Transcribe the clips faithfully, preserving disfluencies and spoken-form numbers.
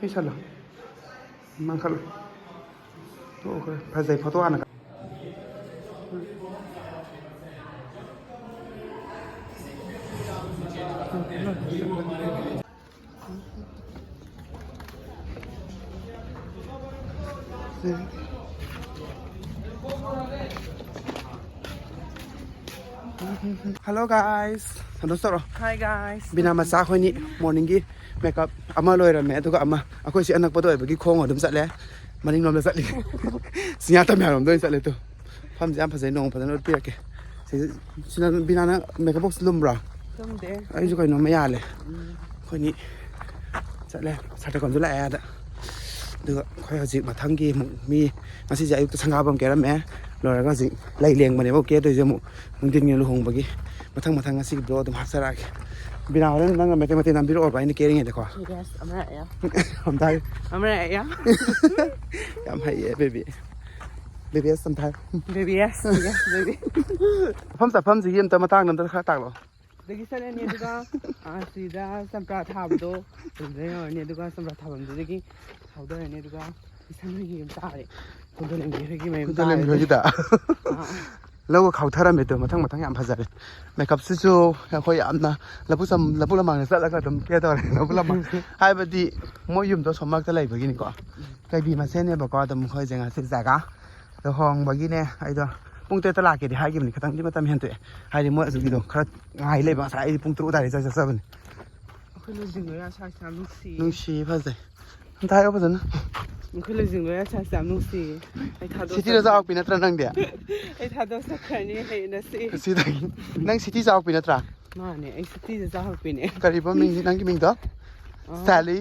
ꯄꯤꯁꯜꯂꯣ꯫ ꯃꯥꯡꯈꯠꯂꯣ꯫ ꯇꯣꯛꯈ꯭ꯔꯦ꯫ ꯐꯖꯩ ꯐꯣꯇꯣ ꯍꯥꯟꯅ ꯀꯥꯞ-꯫ Hello guys, ꯀꯩꯅꯣ ꯇꯧꯔꯣ꯫ Hi guys. ꯕꯤꯅꯥ ꯃꯆꯥ ꯑꯩꯈꯣꯏꯅꯤ ꯃꯣꯔꯅꯤꯡꯒꯤ ꯃꯦꯀꯞ ꯑꯃ ꯂꯣꯏꯔꯝꯃꯦ, ꯑꯗꯨꯒ ꯑꯃ ꯑꯩꯈꯣꯏ ꯁꯤ ꯑꯅꯛꯄꯗ ꯑꯣꯏꯕꯒꯤ ꯈꯣꯡ ꯑꯗꯨꯝ ꯆꯠꯂꯦ꯫ ꯃꯅꯤꯡꯂꯣꯝꯗ ꯆꯠꯂꯤ꯫ ꯁꯤꯡꯌꯥ ꯇꯝꯌꯥꯔꯣꯝꯗ ꯑꯣꯏꯅ ꯆꯠꯂꯦ꯫ ꯇꯨ ꯃꯐꯝꯁꯦ ꯌꯥꯝ ꯐꯖꯩ, ꯅꯣꯡꯃ ꯐꯖꯅ ꯎꯠꯄꯤꯔꯛꯀꯦ꯫ ꯁꯤꯗ, ꯁꯤꯅ ꯕꯤꯅꯥꯅ ꯃꯦꯀꯞ ꯕꯣꯛꯁ ꯂꯨꯝꯕ꯭ꯔꯥ? ꯂꯨꯝꯗꯦ꯫ ꯑꯩꯁꯨ ꯀꯩꯅꯣꯝꯃ ꯌꯥꯜꯂꯦ꯫ ꯎꯝ꯫ ꯑꯩꯈꯣꯏꯅꯤ ꯆꯠꯂꯦ꯫ ꯁꯥꯇ꯭ꯔ ꯀꯣꯟꯁꯨ ꯂꯥꯛꯑꯦ ꯑꯗ꯫ ꯑꯗꯨꯒ ꯑꯩꯈꯣꯏ ꯍꯧꯖꯤꯛ ꯃꯊꯪꯒꯤ ꯑꯃꯨꯛ ꯃꯤ, ꯉꯁꯤꯁꯦ ꯑꯌꯨꯛꯇ ꯁꯪꯒꯥꯕꯝ ꯀꯦꯔꯝꯃꯦ, ꯂꯣꯏꯔꯒ ꯍꯧꯖꯤꯛ ꯂꯩ ꯂꯦꯡꯕꯅꯦꯕ ꯀꯦꯗꯣꯏꯁꯦ ꯑꯃꯨꯛ꯫ ꯅꯨꯡꯊꯤꯟꯒꯤ ꯂꯨꯍꯣꯡꯕꯒꯤ ꯃꯊꯪ ꯃꯊꯪ ꯉꯁꯤꯒꯤ ꯕ꯭ꯂꯣꯛ ꯑꯗꯨꯝ ꯍꯥꯞꯆꯔꯛꯑꯒꯦ꯫ ꯕꯤꯅꯥ, ꯍꯣꯔꯦꯟ ꯅꯪꯅ ꯃꯇꯦꯛ ꯃꯇꯦꯛ ꯅꯝꯕꯤꯔꯛꯑꯣꯕ ꯑꯩꯅ ꯀꯦꯔꯤꯉꯩꯗꯀꯣ꯫ Yes, ꯑꯃꯔꯛ ꯌꯥ꯫ ꯑꯝꯇ ꯍꯥꯏꯌꯨ꯫ ꯑꯃꯔꯛ ꯌꯥ꯫ ꯌꯥꯝ ꯍꯩꯌꯦ, baby꯫ Baby, yes, ꯑꯝꯇ ꯍꯥꯏꯌꯨ꯫ Baby, yes, yes, baby꯫ ꯃꯐꯝ ꯆꯥꯐꯝꯁꯤꯒꯤ ꯑꯝꯇ ꯃꯇꯥꯡꯗ ꯑꯝꯇ ꯈꯔ ꯇꯥꯛꯂꯛꯑꯣ꯫ ꯁꯤꯗꯒꯤ ꯆꯠꯂꯅꯤ, ꯑꯗꯨꯒ, ꯑ, ꯁꯤꯗ ꯆꯝꯄ꯭ꯔꯥ ꯊꯥꯕꯗꯣ, ꯑꯗꯨꯗ ꯌꯧꯔꯅꯤ, ꯑꯗꯨꯒ ꯆꯝꯄ꯭ꯔꯥ ꯊꯥꯐꯝꯗꯨꯗꯒꯤ ꯍꯧꯗꯔꯅꯤ, ꯑꯗꯨꯒ ꯏꯁꯝ ꯍꯣꯏꯒꯤ ꯌꯨꯝ ꯇꯥꯔꯦ꯫ ꯈꯨꯟꯗꯣꯂꯦꯝꯕꯤ ꯍꯣꯏꯒꯤ ꯃꯌꯨꯝ ꯈꯨꯟꯗꯣꯂꯦꯝꯕꯤ ꯇꯥꯔꯦ꯫ ꯍꯣꯏꯒꯤꯗ꯫ ꯑꯥ꯫ ꯂꯧꯒ ꯈꯥꯎꯊꯔꯝꯃꯦ ꯑꯗꯣ, ꯃꯊꯪ ꯃꯊꯪ ꯌꯥꯝ ꯐꯖꯔꯦ꯫ ꯃꯦꯀꯞꯁꯤꯁꯨ ꯑꯩꯈꯣꯏ ꯌꯥꯝꯅ ꯂꯕꯨꯛ ꯆꯝ-, ꯂꯕꯨꯛ ꯂꯃꯥꯡꯗ ꯆꯠꯂꯒ ꯑꯗꯨꯝ ꯀꯦ ꯇꯧꯔꯦ꯫ ꯂꯕꯨꯛ ꯂꯃꯥꯡ ꯍꯥꯏꯕꯗꯤ ꯃꯣꯏ ꯌꯨꯝꯗꯣ ꯁꯣꯝ ꯃꯔꯛꯇ ꯂꯩꯕꯒꯤꯅꯤꯀꯣ꯫ ꯀꯩꯕꯤ ꯃꯁꯦꯟꯅꯦꯕꯀꯣ ꯑꯗꯨꯝ ꯑꯩꯈꯣꯏꯁꯦ ꯉꯁꯤ ꯖꯒꯥ ꯂꯨꯍꯣꯡꯕꯒꯤꯅꯦ꯫ ꯑꯩꯗꯣ ꯄꯨꯡ ꯇꯔꯦꯠꯇ ꯂꯥꯛꯀꯦꯗꯤ ꯍꯥꯏꯈꯤꯕꯅꯤ, ꯈꯤꯇꯪꯗꯤ ꯃꯇꯝ ꯍꯦꯟꯇꯣꯛꯑꯦ꯫ ꯍꯥꯏꯗꯤ ꯃꯣꯏ ꯑꯗꯨꯒꯤꯗꯣ ꯈꯔ ꯉꯥꯏ ꯂꯩꯕ, ꯉꯁꯥꯏ ꯑꯩꯗꯤ ꯄꯨꯡ ꯇꯔꯨꯛ ꯑꯗꯥꯏꯗ ꯆꯠ-, ꯆꯠꯆꯕꯅꯤ꯫ ꯑꯩꯈꯣꯏ ꯂꯣꯏꯁꯤꯟꯈ꯭ꯔꯦ, ꯁꯥꯏꯁ ꯌꯥꯝ ꯅꯨꯡꯁꯤꯌꯦ꯫ ꯅꯨꯡꯁꯤꯌꯦ, ꯐꯖꯩ꯫ ꯑꯝꯇ ꯍꯥꯏꯌꯣ ꯐꯖꯅ꯫ ꯑꯩꯈꯣꯏ ꯂꯣꯏꯁꯤꯟꯈ꯭ꯔꯦ, ꯁꯥꯏꯁ ꯌꯥꯝ ꯅꯨꯡꯁꯤꯌꯦ꯫ ꯑꯩ ꯊꯥꯗꯣꯛ-꯫ ꯁꯤꯇꯤꯗ ꯆꯥꯛ ꯍꯥꯎꯄꯤ ꯅꯠꯇ꯭ꯔꯥ ꯅꯪꯗꯤ? ꯑꯩ ꯊꯥꯗꯣꯛ ꯆꯠꯈ꯭ꯔꯅꯤ ꯍꯌꯦꯡ ꯉꯁꯤ꯫ ꯁꯤꯗꯒꯤ꯫ ꯅꯪ ꯁꯤꯇꯤ ꯆꯥꯛ ꯍꯥꯎꯄꯤ ꯅꯠꯇ꯭ꯔꯥ? ꯃꯥꯅꯦ, ꯑꯩ ꯁꯤꯇꯤꯗ ꯆꯥꯛ ꯍꯥꯎꯄꯤꯅꯦ꯫ ꯀꯔꯤꯕ ꯃꯤꯡ, ꯅꯪꯒꯤ ꯃꯤꯡꯗꯣ? ꯑꯥ꯫ ꯁꯦꯂꯤ?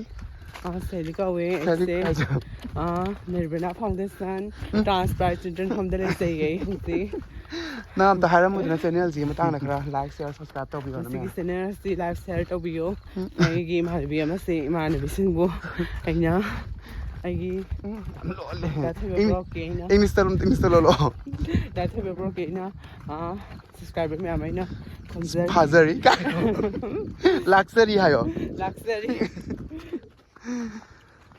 ꯑꯥ, ꯁꯦꯂꯤ ꯀꯧꯋꯦ ꯁꯦꯂꯤ ꯑꯩꯁꯦ꯫ ꯀꯧꯋꯦ꯫ ꯑꯥ, ꯅꯤꯔꯕꯅꯥ ꯐꯥꯎꯟꯗꯦꯁꯟ, ꯎꯝ꯫ ꯇ꯭ꯔꯥꯟꯁ ꯄ꯭ꯔꯥꯏ ꯆꯤꯜꯗ꯭ꯔꯦꯟ ꯍꯣꯝꯗ ꯂꯩꯖꯩꯌꯦ ꯑꯩ ꯍꯧꯖꯤꯛ꯫ ꯅꯪ ꯑꯝꯇ ꯍꯥꯏꯔꯝꯃꯨꯗꯅ ꯆꯦꯅꯦꯜꯁꯤꯒꯤ ꯃꯇꯥꯡꯗ ꯈꯔ like, share, subscribe ꯇꯧꯕꯤꯌꯣꯅꯦ, ꯃꯁꯤꯒꯤ ꯃꯌꯥꯝ꯫ ꯆꯦꯅꯦꯜ ꯑꯁꯤ like, share ꯇꯧꯕꯤꯌꯣ꯫ ꯎꯝ꯫ ꯑꯩꯒꯤ ꯏꯃꯥꯟꯅꯕꯤ ꯑꯃꯁꯦ, ꯏꯃꯥꯟꯅꯕꯤꯁꯤꯡꯕꯨ ꯑꯩꯅ ꯑꯩꯒꯤ ꯎꯝ, ꯌꯥꯝ ꯂꯣꯜꯂꯦ꯫ ꯗꯥ ꯊꯣꯏꯕ ꯏꯪ-, ꯕ꯭ꯂꯣꯛꯀꯤ ꯑꯩꯅ ꯏꯪꯂꯤꯁꯇ ꯂꯣꯜ-, ꯏꯪꯂꯤꯁꯇ ꯂꯣꯜꯂꯣ꯫ ꯗꯥ ꯊꯣꯏꯕ ꯕ꯭ꯂꯣꯛꯀꯤ ꯑꯩꯅ, ꯑꯥ, subscriber ꯃꯌꯥꯝ ꯑꯩꯅ ꯈꯣꯝꯖꯔꯤ꯫ ꯐꯥꯖꯔꯤ ꯀꯥꯏ꯫ ꯂꯥꯛꯆꯔꯤ ꯍꯥꯏꯌꯣ꯫ ꯂꯥꯛꯆꯔꯤ꯫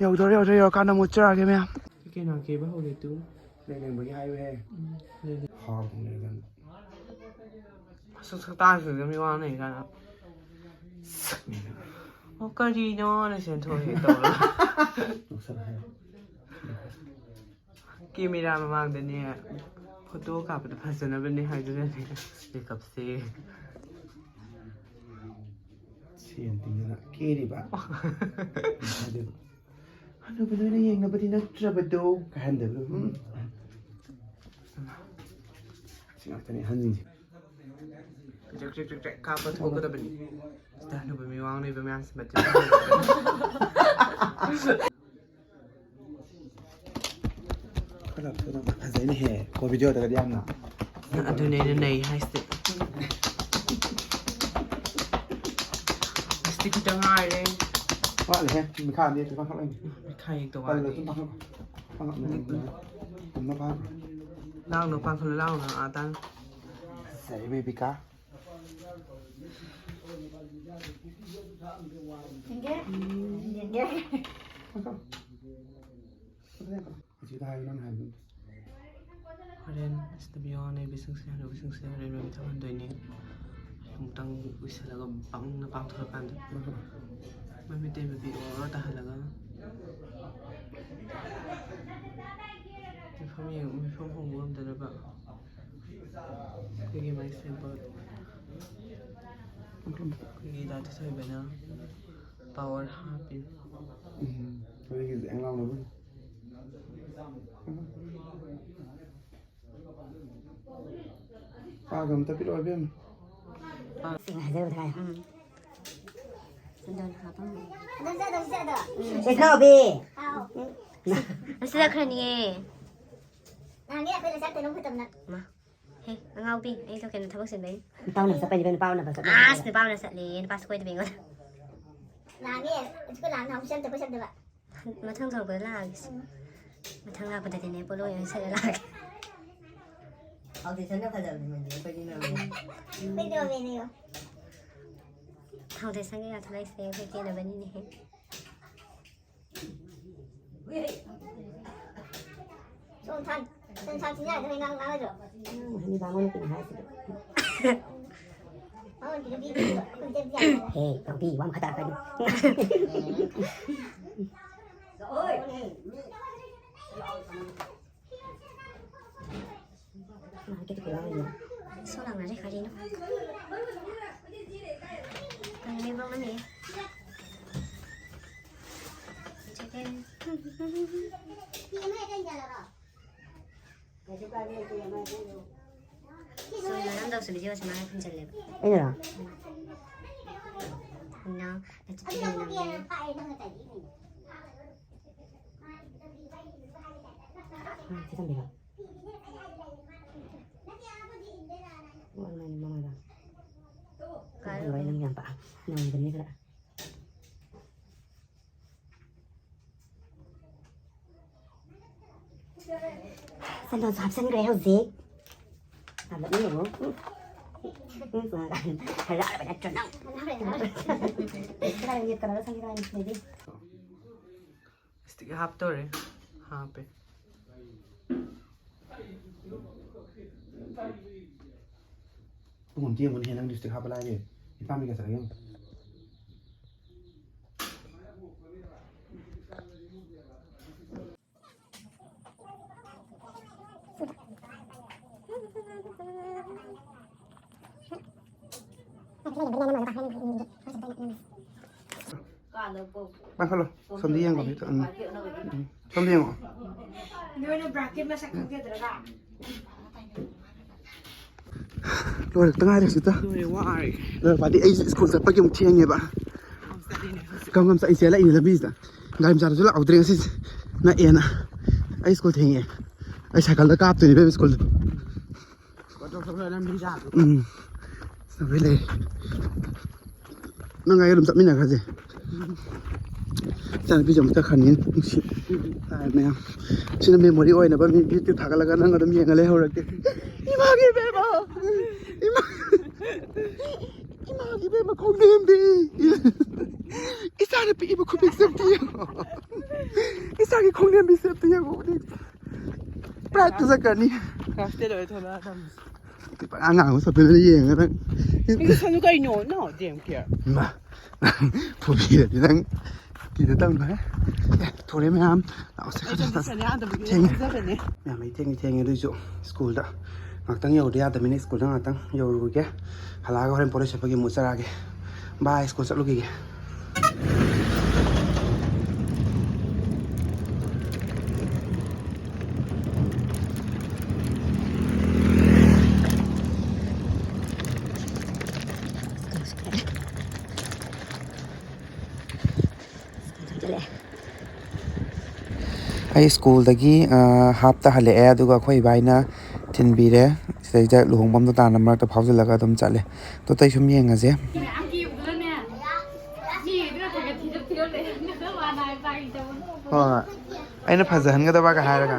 ꯌꯧꯗꯣꯔꯦ, ꯌꯧꯗꯣꯔꯦ, ꯌꯧꯔꯀꯥꯟꯗ ꯑꯃꯨꯛ ꯆꯥꯔꯒꯦ ꯃꯌꯥꯝ꯫ ꯀꯩꯅꯣ ꯀꯦꯕ ꯍꯧꯔꯦ ꯇꯨ꯫ ꯂꯩꯅꯤꯡꯕꯒꯤ ꯍꯥꯏꯌꯨꯍꯦ꯫ ꯍꯥꯎꯕꯅꯦ ꯑꯗꯨꯝ꯫ ꯁꯨꯛ ꯁꯛꯇꯥꯁꯤꯡꯁꯦ ꯃꯤ ꯋꯥ ꯅꯩ ꯀꯥꯟꯗ꯫ ꯑꯣ ꯀꯔꯤꯅꯣ ꯅ ꯁꯦꯟꯊꯣꯛꯑꯦ ꯇꯧꯔꯒ꯫ ꯅꯣꯛꯁꯜꯂꯣ ꯍꯥꯏꯌꯣ꯫ ꯀꯦꯃꯦꯔꯥ ꯃꯃꯥꯡꯗꯅꯦ ꯐꯣꯇꯣ ꯀꯥꯞꯄꯗ ꯐꯖꯅꯕꯅꯦ ꯍꯥꯏꯗꯨꯅꯅꯦ ꯃꯦꯀꯞꯁꯦ꯫ ꯁꯦꯟ ꯇꯤꯡꯗꯅ ꯀꯦꯔꯤꯕ꯫ ꯍꯅꯨꯕ ꯅꯣꯏꯅ ꯌꯦꯡꯅꯕꯗꯤ ꯅꯠꯇ꯭ꯔꯕꯗꯣ ꯀꯥꯏꯍꯟꯗꯕꯗꯣ꯫ ꯎꯝ꯫ ꯁꯤ ꯉꯥꯛꯇꯅꯦ ꯑꯍꯟꯁꯤꯡꯁꯦ꯫ ꯀ꯭ꯔꯤꯛ ꯀ꯭ꯔꯤꯛ ꯀ꯭ꯔꯤꯛ ꯀ꯭ꯔꯤꯛ ꯀꯥꯞꯄ ꯊꯣꯛꯀꯗꯕꯅꯤ꯫ ꯁꯤꯗ ꯍꯅꯨꯕ ꯃꯤ ꯋꯥꯡ ꯂꯩꯕ ꯃꯌꯥꯝꯁꯤ ꯃꯆꯤꯟ꯫ ꯈꯔ ꯐꯖꯅ ꯐꯖꯩꯅꯦꯍꯦ ꯀꯣ ꯚꯤꯗꯤꯑꯣꯗꯒꯗꯤ ꯌꯥꯝꯅ꯫ ꯑꯗꯨꯅꯦ ꯑꯩꯅ ꯅꯩ ꯍꯥꯏꯁꯦ꯫ ꯂꯤꯞꯁꯇꯤꯛ ꯈꯤꯇꯪ ꯉꯥꯏꯔꯦ꯫ ꯋꯥꯠꯂꯤꯍꯦ ꯃꯤꯈꯥꯗꯤ ꯈꯤꯇꯪ ꯈꯛ ꯂꯩꯅꯤ꯫ ꯃꯤꯈꯥ ꯌꯦꯛꯇ ꯄꯜꯂ ꯋꯥꯠꯂꯤ꯫ ꯑꯗꯨꯝ ꯄꯥꯡꯈꯠꯂꯣ꯫ ꯄꯥꯡꯈꯠꯂꯣ꯫ ꯎꯝ, ꯎꯝ꯫ ꯄꯥꯡꯈꯠꯂꯣ꯫ ꯂꯥꯡꯅꯣ ꯄꯥꯡꯈꯠꯂꯣ ꯂꯥꯡꯅꯣ ꯑꯥ ꯇꯥꯡ꯫ ꯐꯖꯩ ꯕꯦꯕꯤꯀꯥ꯫ ꯌꯦꯡꯒꯦ? ꯌꯦꯡꯒꯦ? ꯄꯥꯡꯈꯠꯂꯣ꯫ ꯍꯧꯖꯤꯛꯇ ꯍꯥꯏꯌꯨ ꯅꯪ ꯍꯥꯏꯕꯗꯨ꯫ ꯍꯣꯔꯦꯟ ꯁꯤꯗ ꯃꯤꯋꯥ ꯅꯩꯕꯁꯤꯡꯁꯦ ꯍꯅꯨꯕꯁꯤꯡꯁꯦ ꯍꯣꯔꯦꯟ ꯃꯃꯤꯠ ꯊꯛꯍꯟꯗꯣꯏꯅꯦ꯫ ꯑꯃꯨꯛꯇꯪ ꯎꯏꯁꯜꯂꯒ ꯕꯪꯅ ꯄꯥꯡꯊꯣꯔꯀꯥꯟꯗ ꯃꯃꯤꯠꯇꯩ ꯃꯄꯤ ꯑꯣꯔꯣ ꯇꯥꯍꯜꯂꯒ꯫ ꯃꯤꯐꯝ ꯌꯦꯡ-, ꯃꯤꯐꯝ ꯍꯣꯡꯕ ꯉꯝꯗꯅꯕ ꯑꯩꯈꯣꯏꯒꯤ ꯃꯥꯏ ꯁꯦꯝꯕ ꯑꯩꯈꯣꯏꯒꯤ ꯗꯥ ꯊꯣꯏꯊꯣꯏꯕꯅ ꯄꯥꯋꯔ ꯍꯥꯞꯄꯤ꯫ ꯎꯝ, ꯑꯩꯈꯣꯏꯒꯤ ꯑꯉꯥꯡ ꯅꯨꯄꯤ꯫ ꯄꯥꯒ ꯑꯝꯇ ꯄꯤꯔꯛꯑꯣ ꯏꯕꯦꯝꯃ꯫ ꯁꯤꯡ ꯍꯥꯏꯖꯕꯗ ꯉꯥꯏ꯫ ꯎꯝ꯫ ꯑꯗꯨꯝ ꯆꯠꯂꯣ, ꯆꯠꯂꯣ꯫ ꯏꯁ ꯅꯥꯎꯕꯤ꯫ ꯍꯥꯎ꯫ ꯑꯁꯤ ꯆꯠꯈ꯭ꯔꯅꯤꯌꯦ꯫ ꯅꯍꯥꯟꯒꯩ ꯑꯩꯈꯣꯏ ꯂꯩꯁꯥ ꯇꯦꯂꯧ ꯈꯛꯇꯪꯅ꯫ ꯃꯥ꯫ ꯍꯦ, ꯑꯉꯥꯎꯕꯤ, ꯑꯩꯗꯣ ꯀꯩꯅꯣ ꯊꯕꯛ ꯆꯤꯟꯕꯩꯅꯤ꯫ ꯅꯨꯄꯥ ꯎꯅꯕ ꯆꯠꯄꯩꯅꯦ, ꯅꯨꯄꯥ ꯎꯅꯕ ꯆꯠꯄ꯫ ꯑꯁ, ꯅꯨꯄꯥ ꯎꯅ ꯆꯠꯂꯦꯌꯦ, ꯅꯨꯄꯥꯁꯨ ꯀꯣꯏꯗꯕꯤ ꯑꯩꯉꯣꯟꯗ꯫ ꯅꯍꯥꯟꯒꯤ, ꯑꯩꯈꯣꯏ ꯂꯥꯛꯑꯝ-, ꯅꯍꯥꯟꯃꯨꯛ ꯆꯠꯇꯕ ꯆꯠꯇꯕ꯫ ꯃꯊꯪ ꯊꯣꯛꯂꯛꯄꯗ ꯂꯥꯛꯑꯒꯦ꯫ ꯎꯝ꯫ ꯃꯊꯪ ꯂꯥꯛꯄꯗꯗꯤꯅꯦ, ꯄꯣꯠꯂꯣꯏ ꯑꯣꯏꯅ ꯁꯦꯠꯂ ꯂꯥꯛꯑꯒꯦ꯫ Foundation ꯅ ꯐꯖꯕꯅꯤ, ꯃꯟꯗꯤ ꯑꯩꯈꯣꯏꯗꯤ ꯅꯣꯔꯃꯦꯜ꯫ ꯑꯩꯈꯣꯏꯗꯤ ꯅꯣꯔꯃꯦꯜꯅꯤꯀꯣ꯫ Foundation ꯀꯩꯀꯥ ꯊꯣꯛꯂꯛꯏꯁꯦ ꯑꯩꯈꯣꯏ ꯀꯦꯅꯕꯅꯤꯅꯦꯍꯦ꯫ ꯁꯣꯝ ꯁꯥ-, ꯁꯣꯝ ꯁꯥ ꯆꯤꯟꯖꯥꯛ ꯑꯗꯨꯃꯥꯏꯅ ꯉꯥꯡ-, ꯉꯥꯡꯉꯗ꯭ꯔꯣ? ꯎꯝ, ꯍꯅꯨꯕꯥ ꯃꯣꯏꯅ ꯀꯩꯅꯣ ꯍꯥꯏꯁꯤꯕꯣ? ꯃꯉꯣꯟ ꯄꯤꯔꯝꯕꯤꯕꯗꯣ ꯑꯩꯈꯣꯏ ꯄꯤꯖꯕꯗꯤ ꯌꯥꯗꯕ꯭ꯔꯣ? ꯍꯦ, ꯇꯧꯕꯤ, ꯋꯥ ꯃꯈꯥ ꯇꯥꯔꯛꯀꯅꯨ꯫ ꯁꯣ ꯂꯥꯡꯅꯔꯦ ꯀꯔꯤꯅꯣ? ꯀꯔꯤꯅꯣ ꯏꯕꯣꯛ ꯅꯪꯒꯤ? ꯁꯣ ꯌꯥꯔꯝꯗꯧꯁꯨ ꯚꯤꯗꯤꯑꯣꯁꯦ ꯃꯥꯅ ꯊꯤꯟꯖꯜꯂꯦꯕ꯫ ꯑꯩꯅꯔꯣ? ꯅꯣ, ꯅꯆꯤꯟ ꯊꯤꯒꯅꯨ ꯅꯪ꯫ ꯁꯤ ꯊꯝꯕꯤꯔꯣ꯫ ꯑꯣ, ꯑꯗꯨꯃꯥꯏꯅ ꯃꯃꯥꯏꯗ꯫ ꯀꯥꯏꯗ? ꯅꯪ ꯌꯥꯝ ꯄꯥꯛ ꯅꯪꯗꯅꯤ ꯈꯔ꯫ ꯁꯟꯗꯣꯟꯁꯨ ꯍꯥꯞꯆꯤꯟꯈ꯭ꯔꯦ ꯍꯧꯖꯤꯛ꯫ ꯌꯥꯝ ꯅꯣꯛꯅꯤꯡꯉꯦ꯫ ꯎꯝ꯫ ꯎꯝ, ꯍꯔꯥꯎꯔꯕ ꯅꯠꯇ꯭ꯔꯣ ꯅꯪ? ꯀꯗꯥꯏꯗ ꯌꯦꯠꯀꯅꯣꯗ ꯁꯪꯒꯤꯠ ꯍꯥꯏꯅꯤ, ꯂꯩꯗꯤ꯫ ꯂꯤꯞꯁꯇꯤꯛ ꯍꯥꯞꯇꯧꯔꯦ꯫ ꯍꯥꯞꯄꯦ꯫ ꯄꯨꯡ ꯑꯃ ꯌꯦꯡꯉꯨꯅꯦꯍꯦ, ꯅꯪ ꯂꯤꯞꯁꯇꯤꯛ ꯍꯥꯞꯄ ꯂꯥꯏꯔꯤ꯫ ꯅꯨꯄꯥ ꯃꯤꯒ ꯆꯠꯂꯒ ꯌꯦꯡꯉꯨ꯫ ꯄꯥꯏꯈꯠꯂꯣ꯫ ꯁꯣꯝꯗ ꯌꯦꯡꯉꯣ, ꯚꯤꯗꯤꯑꯣ꯫ ꯎꯝ꯫ ꯁꯣꯝꯗ ꯌꯦꯡꯉꯣ꯫ ꯅꯣꯏꯅ ꯕ꯭ꯔꯥꯀꯦꯠ ꯃꯁꯛ ꯈꯪꯖꯗ꯭ꯔꯒ꯫ ꯂꯣꯏꯔꯛꯇ ꯉꯥꯏꯔꯦ ꯍꯧꯖꯤꯛꯇ꯫ ꯂꯣꯏꯔꯦ, ꯋꯥꯔꯦ꯫ ꯂꯣꯏꯔꯛꯄꯗꯤ ꯑꯩꯁꯦ ꯁ꯭ꯀꯨꯜ ꯆꯠꯄꯒꯤ ꯑꯃꯨꯛ ꯊꯦꯡꯉꯦꯕ꯫ ꯀꯝ ꯀꯝ ꯆꯠꯂꯤ, ꯆꯦꯜꯂꯛꯏꯅꯦ ꯂꯝꯕꯤꯁꯤꯗ꯫ ꯒꯥꯔꯤ ꯃꯆꯥꯗꯨꯁꯨ ꯂꯥꯛꯍꯧꯗ꯭ꯔꯦ ꯉꯁꯤꯁꯦ꯫ ꯅꯛꯑꯦꯅ꯫ ꯑꯩ ꯁ꯭ꯀꯨꯜ ꯊꯦꯡꯉꯦ꯫ ꯑꯩ ꯁꯥꯏꯀꯜꯗ ꯀꯥꯞꯇꯣꯏꯅꯦ ꯏꯕꯦꯝꯃ ꯁ꯭ꯀꯨꯜꯗ꯫ ꯎꯝ꯫ ꯁꯤꯗ ꯂꯩ꯫ ꯅꯪ ꯑꯩ ꯑꯗꯨꯝ ꯆꯠꯃꯤꯟꯅꯈ꯭ꯔꯁꯦ꯫ ꯏꯆꯥꯅꯨꯄꯤꯁꯦ ꯑꯃꯨꯛ ꯆꯠꯈ꯭ꯔꯅꯤ꯫ ꯅꯨꯡꯁꯤ꯫ ꯇꯥꯏ ꯃꯌꯥꯝ꯫ ꯁꯤꯅ ꯃꯦꯃꯣꯔꯤ ꯑꯣꯏꯅꯕ ꯃꯤ ꯚꯤꯗꯤꯑꯣ ꯊꯥꯒꯠꯂꯒ ꯅꯪ ꯑꯗꯨꯝ ꯌꯦꯡꯉ ꯂꯩꯍꯧꯔꯒꯦ꯫ ꯏꯃꯥꯒꯤ ꯏꯕꯦꯝꯃ! ꯏꯃꯥ! ꯏꯃꯥꯒꯤ ꯏꯕꯦꯝꯃ ꯈꯣꯡꯗꯦꯝꯕꯤ! ꯏꯆꯥꯅ ꯄꯤꯛꯏꯕ ꯈꯨꯕꯤꯛꯁꯦ ꯑꯝꯇ ꯌꯦꯡꯉꯣ꯫ ꯏꯆꯥꯒꯤ ꯈꯣꯡꯅꯦꯝꯕꯤꯁꯦ ꯑꯝꯇ ꯌꯦꯡꯉꯣ꯫ ꯄ꯭ꯔꯥꯏꯗꯇ ꯆꯠꯈ꯭ꯔꯅꯤ꯫ ꯀ꯭ꯂꯥꯁ ꯇꯦꯟ ꯂꯣꯏꯔ ꯊꯣꯛꯂꯛꯑꯗꯝꯅꯤ꯫ ꯄꯉꯥꯡ ꯉꯥꯡꯕ ꯁꯛꯇꯨꯅ ꯌꯦꯡꯉꯒ ꯅꯪ꯫ ꯅꯪꯒꯤ ꯁꯝꯗꯨ ꯀꯩꯅꯣ? No, damn care. ꯃꯥ꯫ ꯐꯨꯕꯤꯔꯗꯤ ꯅꯪ ꯀꯤꯗ ꯇꯝꯗꯣꯏ꯫ ꯑꯦ, ꯊꯣꯔꯦ ꯃꯌꯥꯝ꯫ ꯂꯥꯛꯑꯣꯁꯦ, ꯑꯩ ꯈꯔ ꯆꯠꯁꯦ꯫ ꯆꯠꯄꯅꯦ, ꯑꯥꯗꯕꯨꯗꯤ ꯊꯦꯡꯉꯦ꯫ ꯐꯖꯕꯅꯦ꯫ ꯃꯌꯥꯝ, ꯑꯩ ꯊꯦꯡꯗꯤ ꯊꯦꯡꯉꯦ, ꯑꯗꯨꯏꯁꯨ ꯁ꯭ꯀꯨꯜꯗ ꯉꯥꯛꯇꯪ ꯌꯧꯗ ꯌꯥꯗꯕꯅꯤꯅ ꯁ꯭ꯀꯨꯜꯗ ꯉꯥꯛꯇꯪ ꯌꯧꯔꯨꯔꯒꯦ꯫ ꯍꯜꯂꯛꯑꯒ ꯍꯣꯔꯦꯟ ꯄꯣꯠꯂꯣꯏ ꯁꯦꯠꯄꯒꯤ ꯑꯃꯨꯛ ꯆꯠꯂꯛꯑꯒꯦ꯫ ꯕꯥꯏ, ꯁ꯭ꯀꯨꯜ ꯆꯠꯂꯨꯈꯤꯒꯦ꯫ ꯑꯩ ꯁ꯭ꯀꯨꯜꯗꯒꯤ, ꯑ, ꯍꯥꯞꯇ ꯍꯜꯂꯛꯑꯦ, ꯑꯗꯨꯒ ꯑꯩꯈꯣꯏ ꯏꯕꯥꯏꯅ ꯊꯤꯟꯕꯤꯔꯦ꯫ ꯁꯤꯗꯩꯗ ꯂꯨꯍꯣꯡꯐꯝꯗꯣ ꯇꯥꯟꯅ ꯃꯔꯛꯇ ꯐꯥꯎꯖꯤꯜꯂꯒ ꯑꯗꯨꯝ ꯆꯠꯂꯦ꯫ ꯑꯗꯣ ꯑꯇꯩ ꯁꯨꯝ ꯌꯦꯡꯉꯁꯦ꯫ ꯍꯣꯏ, ꯍꯣꯏ꯫ ꯑꯩꯅ ꯐꯖꯍꯟꯒꯗꯕꯒ ꯍꯥꯏꯔꯒ꯫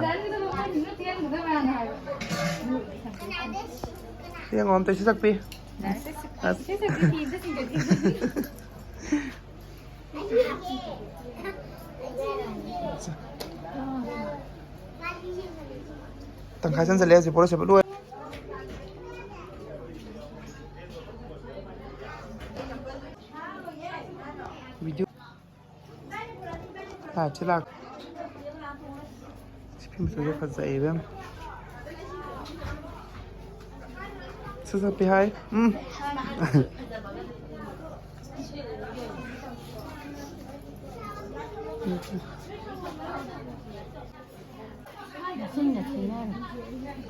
ꯌꯦꯡꯉꯣ ꯑꯝꯇ ꯁꯤ ꯁꯛꯄꯤ꯫ ꯑꯁ꯫ ꯇꯪꯈꯥꯏ ꯆꯟꯁꯤꯜꯂꯦ ꯍꯧꯖꯤꯛ ꯄꯣꯠ ꯁꯦꯠꯄ ꯂꯣꯏꯔꯦ꯫ ꯚꯤꯗꯤꯑꯣ ꯂꯥꯛꯁꯤ ꯂꯥꯛ꯫ ꯁꯤ ꯐꯤ ꯃꯆꯨꯁꯦ ꯐꯖꯩ ꯏꯕꯦꯝ꯫ ꯁꯠ ꯆꯠꯄꯤ ꯍꯥꯏ꯫ ꯎꯝ꯫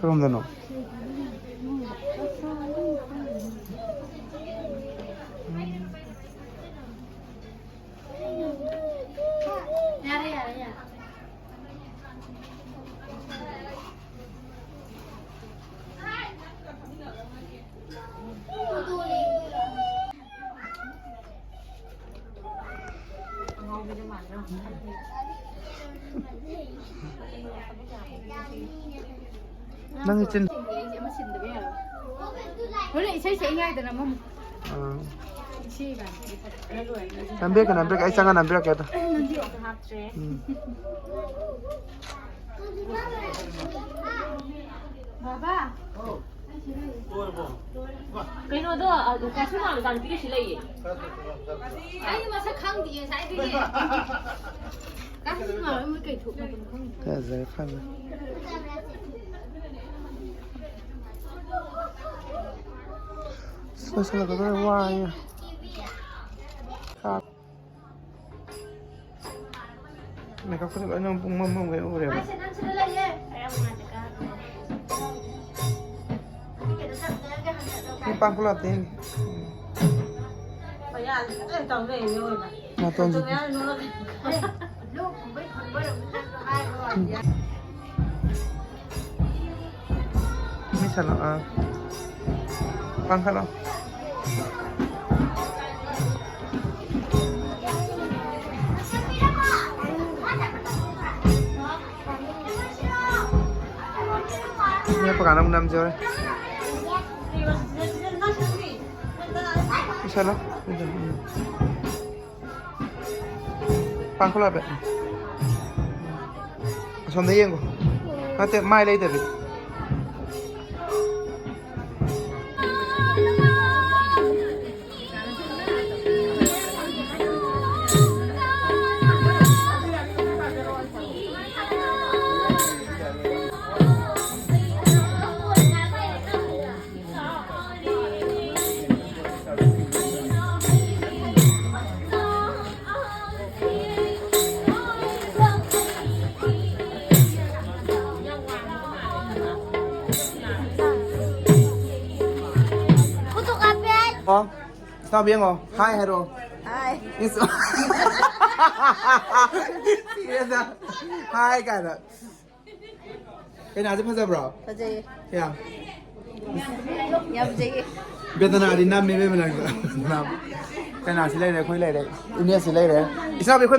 ꯀꯔꯣꯝꯗꯅꯣ? ꯌꯥꯔꯦ, ꯌꯥꯔꯦ, ꯌꯥꯔꯦ꯫ ꯅꯪꯒꯤ ꯆꯤꯟ- ꯍꯣꯔꯦꯟ ꯏꯁꯩ ꯁꯛꯏꯉꯩꯗꯅ ꯑꯃꯃꯨꯛ꯫ ꯑꯥ꯫ ꯅꯝꯕꯤꯔꯛꯀꯦ, ꯅꯝꯕꯤꯔꯛꯀꯦ, ꯑꯩ ꯆꯪꯉ ꯅꯝꯕꯤꯔꯛꯀꯦ ꯑꯗꯣ꯫ ꯎꯝ꯫ ꯕꯥꯕꯥ꯫ ꯀꯩꯅꯣꯗꯣ, ꯑ, ꯀꯥꯁꯨ ꯃꯥ ꯃꯆꯥꯅꯨꯄꯤꯒ ꯁꯤ ꯂꯩꯌꯦ꯫ ꯑꯩ ꯃꯁꯛ ꯈꯪꯗꯤꯌꯦ ꯉꯁꯥꯏꯗꯒꯤ꯫ ꯀꯥꯁꯨ ꯃꯥ ꯃꯣꯏ ꯀꯩ ꯊꯣꯛꯅꯕꯅꯣ ꯈꯪꯗꯦ꯫ ꯐꯖꯔꯦ, ꯐꯖꯔꯦ꯫ ꯂꯣꯏꯁꯤꯜꯂꯛꯀꯗꯧꯔꯦ, ꯋꯥꯏꯌꯦ꯫ ꯀꯥ-, ꯃꯦꯀꯞꯀꯁꯦ ꯂꯣꯏꯅ ꯄꯨꯡꯃꯝ ꯃꯝꯒꯩ ꯎꯔꯦꯕ꯫ ꯃꯤ ꯄꯥꯡꯈꯠꯂꯛꯇꯦ꯫ ꯅꯥꯇꯣꯟꯁꯤ꯫ ꯃꯤ ꯁꯥꯟꯅ-, ꯑꯥ꯫ ꯄꯥꯡꯈꯠꯂꯣ꯫ ꯂꯦꯞꯄ ꯀꯥꯟꯗ ꯑꯃꯨꯛ ꯅꯝꯖꯦ ꯍꯣꯔꯦꯟ꯫ ꯄꯨꯁꯜꯂꯣ꯫ ꯄꯥꯡꯈꯠꯂꯣ ꯍꯥꯏꯐꯦꯠ꯫ ꯑꯁꯣꯝꯗ ꯌꯦꯡꯉꯣ꯫ ꯅꯠꯇꯦ, ꯃꯥꯏ ꯂꯩꯇꯕꯤ꯫ ꯐꯣꯇꯣ ꯀꯥꯞꯄꯦ꯫ ꯑꯣ, ꯏꯇꯥꯎꯕꯤ ꯌꯦꯡꯉꯣ, ꯍꯥꯏ ꯍꯥꯏꯔꯣ꯫ ꯍꯥꯏ꯫ ꯏꯁ꯫ ꯁꯤꯔꯦꯗ꯫ ꯍꯥꯏ ꯀꯥꯏꯅ꯫ ꯀꯩꯅꯥꯁꯦ ꯐꯖꯕ꯭ꯔꯣ? ꯐꯖꯩꯌꯦ꯫ ꯀꯌꯥ? ꯌꯥꯝ ꯐꯖꯩꯌꯦ꯫ ꯕꯦꯗꯅꯥꯗꯤ ꯅꯝꯃꯦ, ꯏꯕꯦꯝꯃ, ꯅꯪꯁꯨ꯫ ꯀꯩꯅꯥꯁꯤ ꯂꯩꯔꯦ, ꯑꯩꯈꯣꯏ ꯂꯩꯔꯦ, ꯏꯅꯦꯁꯤ ꯂꯩꯔꯦ꯫ ꯏꯆꯥꯕꯤ, ꯑꯩꯈꯣꯏ